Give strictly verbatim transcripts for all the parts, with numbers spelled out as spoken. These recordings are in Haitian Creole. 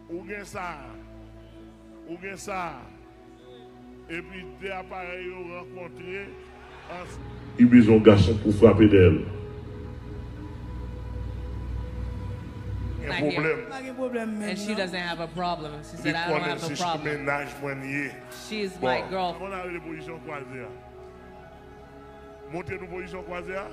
Ou gen sa. Ou gen sa. Epi de aparèy yo rankontre ansanm. Li bezwen yon gason pou frape dèyè l. Gen pwoblèm. Pa gen pwoblèm menm non. And she doesn't have a problem. She said, "I don't have a problem." Li konnen se sou mennaj mwen li ye. She is my girlfriend. Bon, kòman n a rele pozisyon kwaze a? Montre nou pozisyon kwaze a.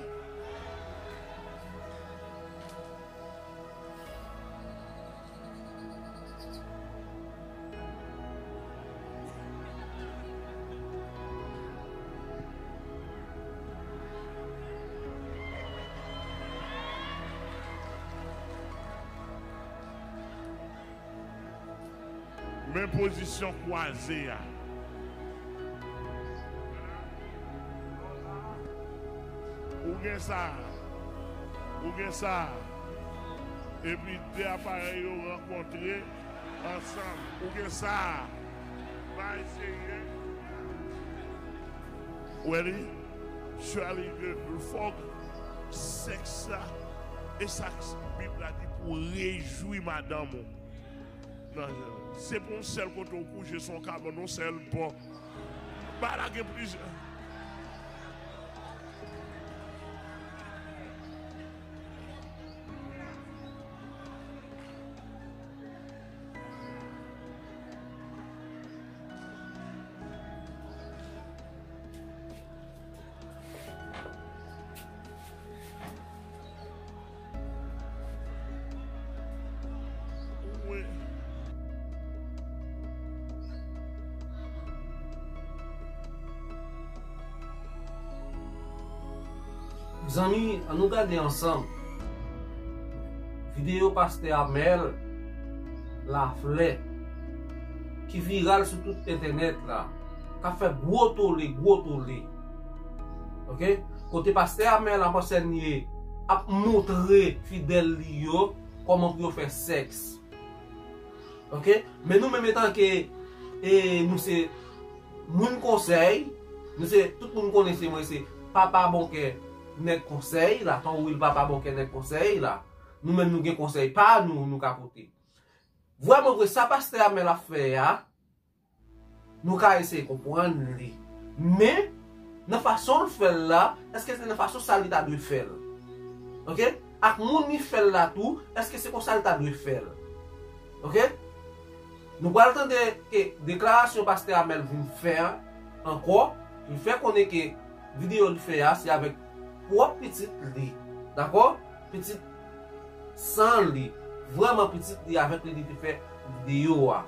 Men pozisyon kwaze a. Ou gen sa. Ou gen sa. Epi de aparèy yo rankontre ansanm. Ou gen sa. Bay serye. Ou wè li? Charlie, fòk sèks la. E sa Bib la di pou rejwi madanm ou. Nan, se pou yon sèl kote w kouche, se yon kabann, yon sèl bò. Bagay la gen plizyè. Zanmi, ann nou gade ansanm videyo pastè Amèl Laflè ki viral sou tout entènèt la, k ap fè gwo tole, gwo tole. Oke? Kote pastè Amèl ap ansèye, ap montre fidèl li yo kòman pou yo fè sèks. Oke? Men nou menm etanke, e, nou se moun konsèy, nou se, tout moun konnen se mwen se papa bonkè nèg konsèy la, Ton Wil papa bonkè nèg konsèy la. Nou menm nou gen konsèy pa nou, nou ka pote. Vrèman vre, sa pastè Amèl ap fè a, nou ka eseye konprann li. Men, nan fason l fè l la, èske se nan fason sa li ta dwe fè l? Oke? Ak moun li fè l la tou, èske se konsa li ta dwe fè l? Oke? Nou pral tande ke deklarasyon pastè Amèl vin fè a ankò, li fè konnen ke videyo li fè a, se avèk pwòp pitit li. Dakò? Pitit san li. Vrèman pitit li, avèk li li te fè videyo a.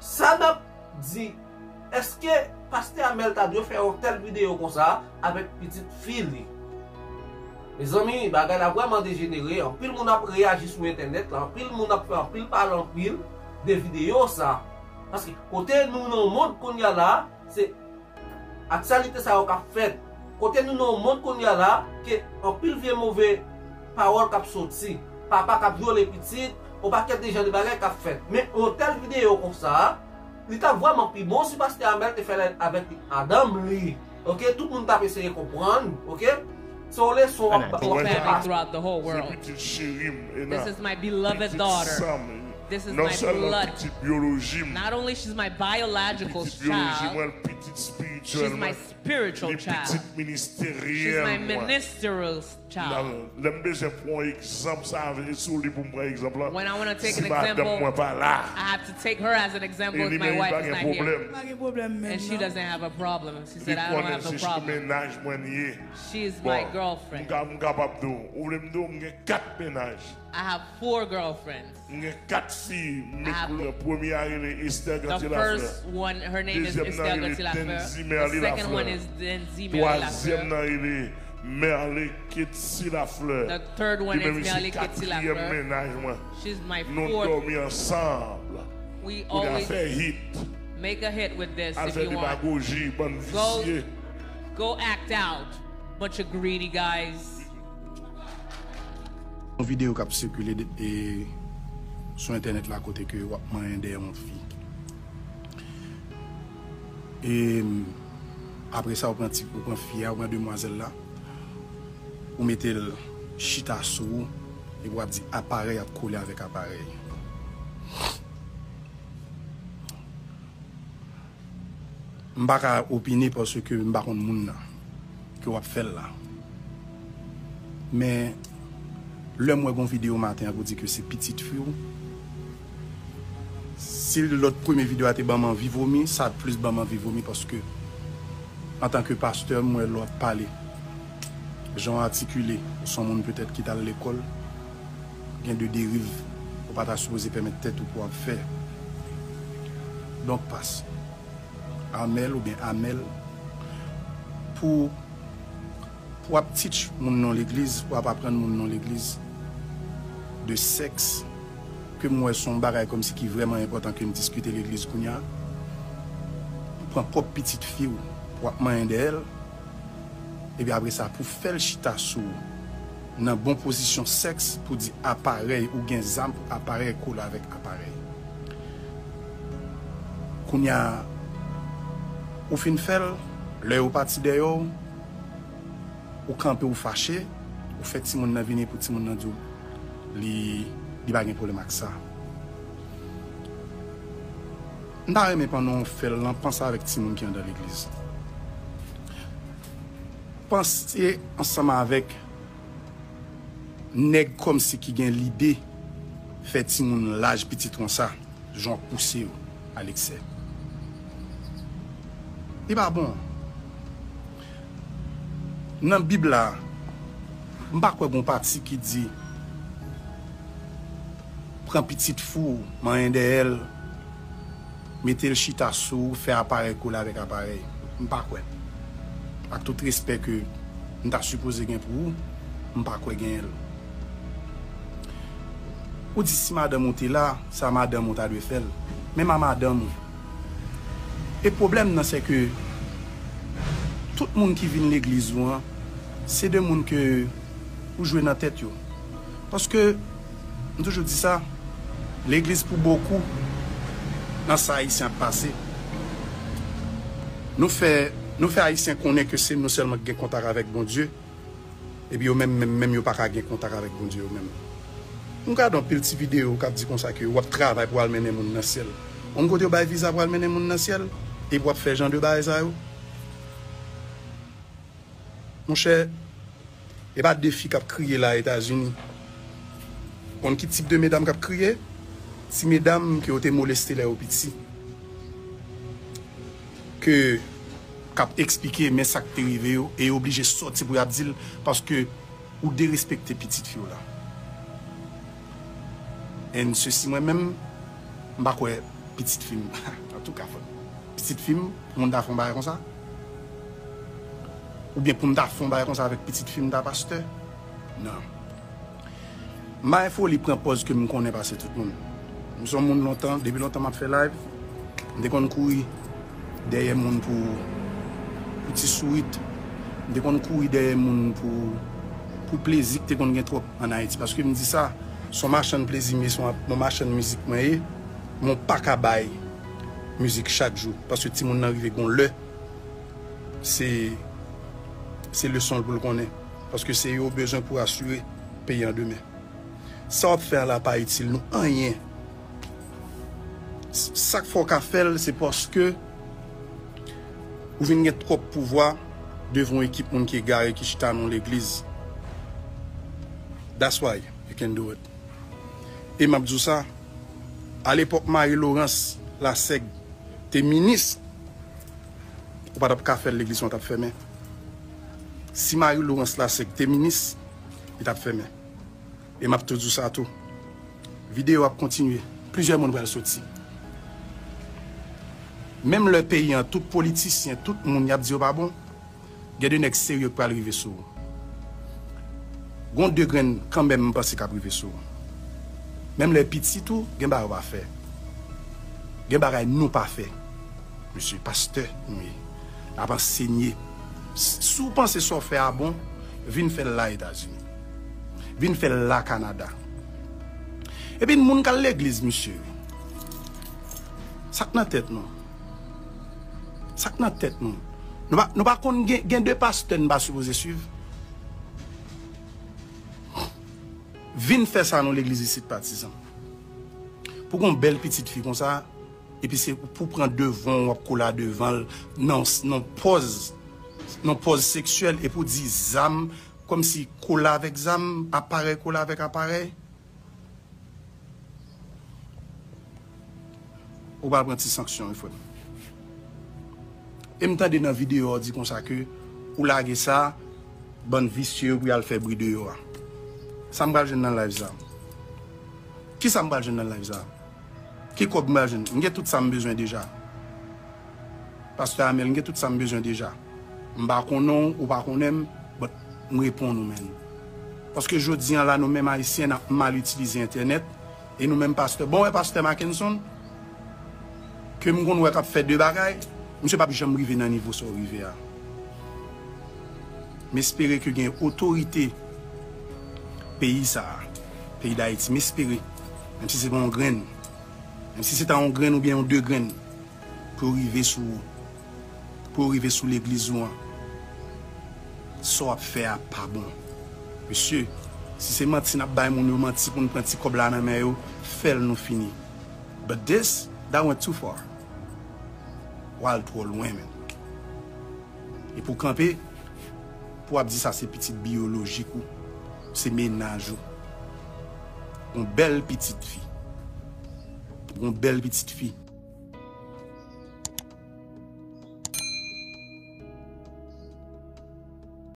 Sa n ap di, èske pastè Amèl ta dwe fè yon tèl videyo konsa avèk pitit fi li? Mezanmi, bagay la vrèman dejenere. Anpil moun ap reyaji sou entènèt la. Anpil moun ap fè anpil pale anpil de videyo sa. Paske kote nou nan yon mond kounye a la, se aktyalite sa yo k ap fèt. Kote nou nan yon mond kounye a la, ke anpil vye move pawòl k ap soti. Papa k ap vyole pitit, yon pakèt de jan de bagay k ap fèt. Men yon tèl videyo konsa, li t ap vrèman pi bon si pastè Amèl te fè l avèk madanm li. Oke, tout moun t ap eseye konprann, oke? Se yon leson w ap, w ap fè pase. Family throughout the whole world. Se pitit cheri m, Ena. This is my beloved daughter. Pitit san m. This is my blood. Non sèlman pitit byoloji m. Not only she's my biological child, pitit byoloji mwen, pitit spirityèl mwen. She's my spiritual child. Li pitit ministeryèl mwen. She's my ministerial child. Nan, lè m bezwen pran yon egzanp, sa se sou li pou m pran egzanp lan. When I wanna take an example, I have to take her as an example if my wife is not here. E li menm li pa gen pwoblèm. Pa gen pwoblèm menm non. And she doesn't have a problem. She said, "I don't have a problem." Li konnen se sou mennaj mwen li ye. She is my girlfriend. Bon, m ka, m kapab di w, ou vle m di w, m gen kat mennaj. I have four girlfriends. M gen kat fi, m met koulè. Premye a rele Esther Gauthier Lafleur. The first one, her name is Esther Gauthier Lafleur. Dezyèm nan rele Denzy Merly Lafleur. The second one is Denzy Merly Lafleur. Twazyèm nan rele Merly Ketsi Lafleur. The third one is Merly Ketsi Lafleur. Li menm se katriyèm mennaj mwen. She's my fourth. Nou dòmi ansanm. We always make a hit with this if you want. Kounye a fè hit. Al fè demagoji, bann visye. Go, go act out, bunch of greedy guys. Yon videyo k ap sikile de, e, sou entènèt la kote ke w ap manyen dèyè yon fi. E, apre sa, ou pran ti, ou pran fi a, ou pran demwazèl la, ou mete l chita sou ou, epi w ap di aparèy ap kole avèk aparèy. M pa ka opine paske m pa konn moun nan ke w ap fè l la. Men, lè m wè gon videyo maten an pou di ke se pitit fi w, si lòt premye videyo a te ban m anvi vomi, sa plis ban m anvi vomi paske, antanke pastè, m wè lè w ap pale, jan w atikile, ou se yon moun petèt ki t al lekòl, gen de deriv ou pa ta sipoze pèmèt tèt ou pou w ap fè. Donk, pas. Amèl oubyen Amèl, pou, pou w ap teach moun nan legliz, pou w ap aprann moun nan legliz de sèks, ke m wè se yon bagay kòmsi ki vrèman enpòtan ke n diskite legliz kounye a, pran pwòp pitit fi w, pou w ap manyen dèyè l, epi apre sa, pou fè l chita sou w nan bon pozisyon sèks, pou di aparèy, ou gen zam pou aparèy kole avèk aparèy. Kounye a, ou fin fè l, lè yo pati dèyè w, ou kanpe, ou fache, ou fè timoun nan vini pou timoun nan di w li, li pa gen pwoblèm ak sa. M ta renmen pandan w fè l lan, panse avèk timoun ki anndan legliz. Panse ansanm avèk nèg kòmsi ki gen lide fè timoun laj pitit konsa, jan w ap pouse yo aleksè. Li pa bon. Nan Bib la, m pa kwè gon pati ki di, pran pitit fi w, manyen dèyè l, mete l chita sou ou, fè aparèy kole avèk aparèy. M pa kwè. Ak tout respè ke m ta sipoze gen pou ou, m pa kwè genyen l. Ou di si madanm ou te la, sa madanm ou ta dwe fè l. Menm a madanm ou. E pwoblèm nan, se ke tout moun ki vin legliz ou an, se de moun ke ou jwe nan tèt yo. Paske, m toujou di sa, legliz pou bokou nan sa Ayisyen ap pase. Nou fè, nou fè Ayisyen konnen ke se nou sèlman ki gen kontak avèk Bondye, epi yo menm, menm, menm yo pa ka gen kontak avèk Bondye yo menm. M gade anpil ti videyo k ap di konsa ke w ap travay pou al mennen moun nan syèl. Yon kote yo bay viza pou al mennen moun nan syèl, epi w ap fè jan de bagay sa yo. Monchè, e pa de fi k ap kriye la Etazini. Konn ki tip de medam k ap kriye? Ti medam ke yo te moleste lè yo piti. Ke k ap eksplike men sa k te rive yo, e yo oblije sòti pou y ap di l, paske ou derespekte pitit fi w la. And sesi, mwen menm, m pa kwè pitit fi m, antouka, pitit fi m, pou moun ta fè yon bagay konsa? Oubyen pou m ta fè yon bagay konsa avèk pitit fi m ta, pastè? Non. M pa gen foli pran pòz ke m konnen pase tout moun. M se yon moun lontan, depi lontan m ap fè live, m te konn kouri dèyè moun pou, pou ti sourit. M te konn kouri dèyè moun pou, pou plezi ki te konn gen twòp ann Ayiti. Paske m di sa, se yon machann plezi m ye, se yon, yon machann mizik mwen ye, men w pa ka bay mizik chak jou. Paske timoun nan rive gon lè, se, se leson l pou l konnen. Paske se yo w bezwen pou asire peyi an demen. Sa w ap fè a la pa itil nou anyen. S-, sa k fè w ka fè l, se paske ou vin gen twòp pouvwa devan yon ekip moun ki egare ki chita nan yon legliz. That's why you can do it. E m ap di w sa, alepòk Marie Laurence Lassègue te minis, ou pa t ap ka fè l, legliz lan t ap fèmen. Si Marie Laurence Lassègue te minis, li t ap fèmen. E m ap tou di w sa tou. Videyo ap kontinye. Plizyè moun pral soti. Menm lè peyi an, tout politisyen, tout moun, y ap di yo pa bon, gen de nèg serye k pral rive sou ou. Gon de grenn kanmenm m panse k ap rive sou ou. Menm lè pitit ou, gen bagay ou pa fè. Gen bagay nou pa fè. Mesye, pastè nou ye. N ap ansenye. S-, si w panse sa w fè a bon, vin fè l la Etazini. Vin fè l la Kanada. Epi moun k al legliz, mesye. Sa k nan tèt nou? Sa k nan tèt nou? Nou pa, nou pa konn gen, gen de pastè n pa sipoze swiv? Vin fè sa nan legliz isit, patizan. Pou gon bèl pitit fi konsa, Epi se pou pran devan w ap kola devan l nan, nan pòz, nan pòz seksyèl, epi w di zam, kòmsi kola avèk zam, aparèy kola avèk aparèy. Ou pral pran ti sanksyon wi, frè m. E m tande nan videyo a w di konsa ke ou lage sa, bann visye yo pou y al fè bri deyò a. Sa m pral jwenn nan live sa? Kisa m pral jwenn nan live sa? Ki kòb m pral jwenn? M gen tout sa m bezwen deja. Pastè Amel, m gen tout sa m bezwen deja. M pa konnen w, ou pa konnen m, but m reponn ou, man. Paske jodi an la, nou menm Ayisyen, n ap mal itilize entènèt. E nou menm pastè, bon, wè pastè Mackenson, ke m konn wè k ap fè de bagay, misye p ap janm rive nan nivo sa w rive a. M espere ke gen otorite peyi sa a, peyi Dayiti, m espere, menm si se pa yon grenn, menm si se ta yon grenn oubyen yon de grenn, pou yo rive sou ou, pou yo rive sou legliz ou an, sa w ap fè a pa bon. Mesye, si se manti n ap bay moun yo manti pou n pran ti kòb la nan men yo, fè l nou fini. But this, that went too far. W al twò lwen, man. E pou kanpe, pou w ap di sa se pitit biyolojik ou, se mennaj ou. Yon bèl pitit fi. Yon bèl pitit fi.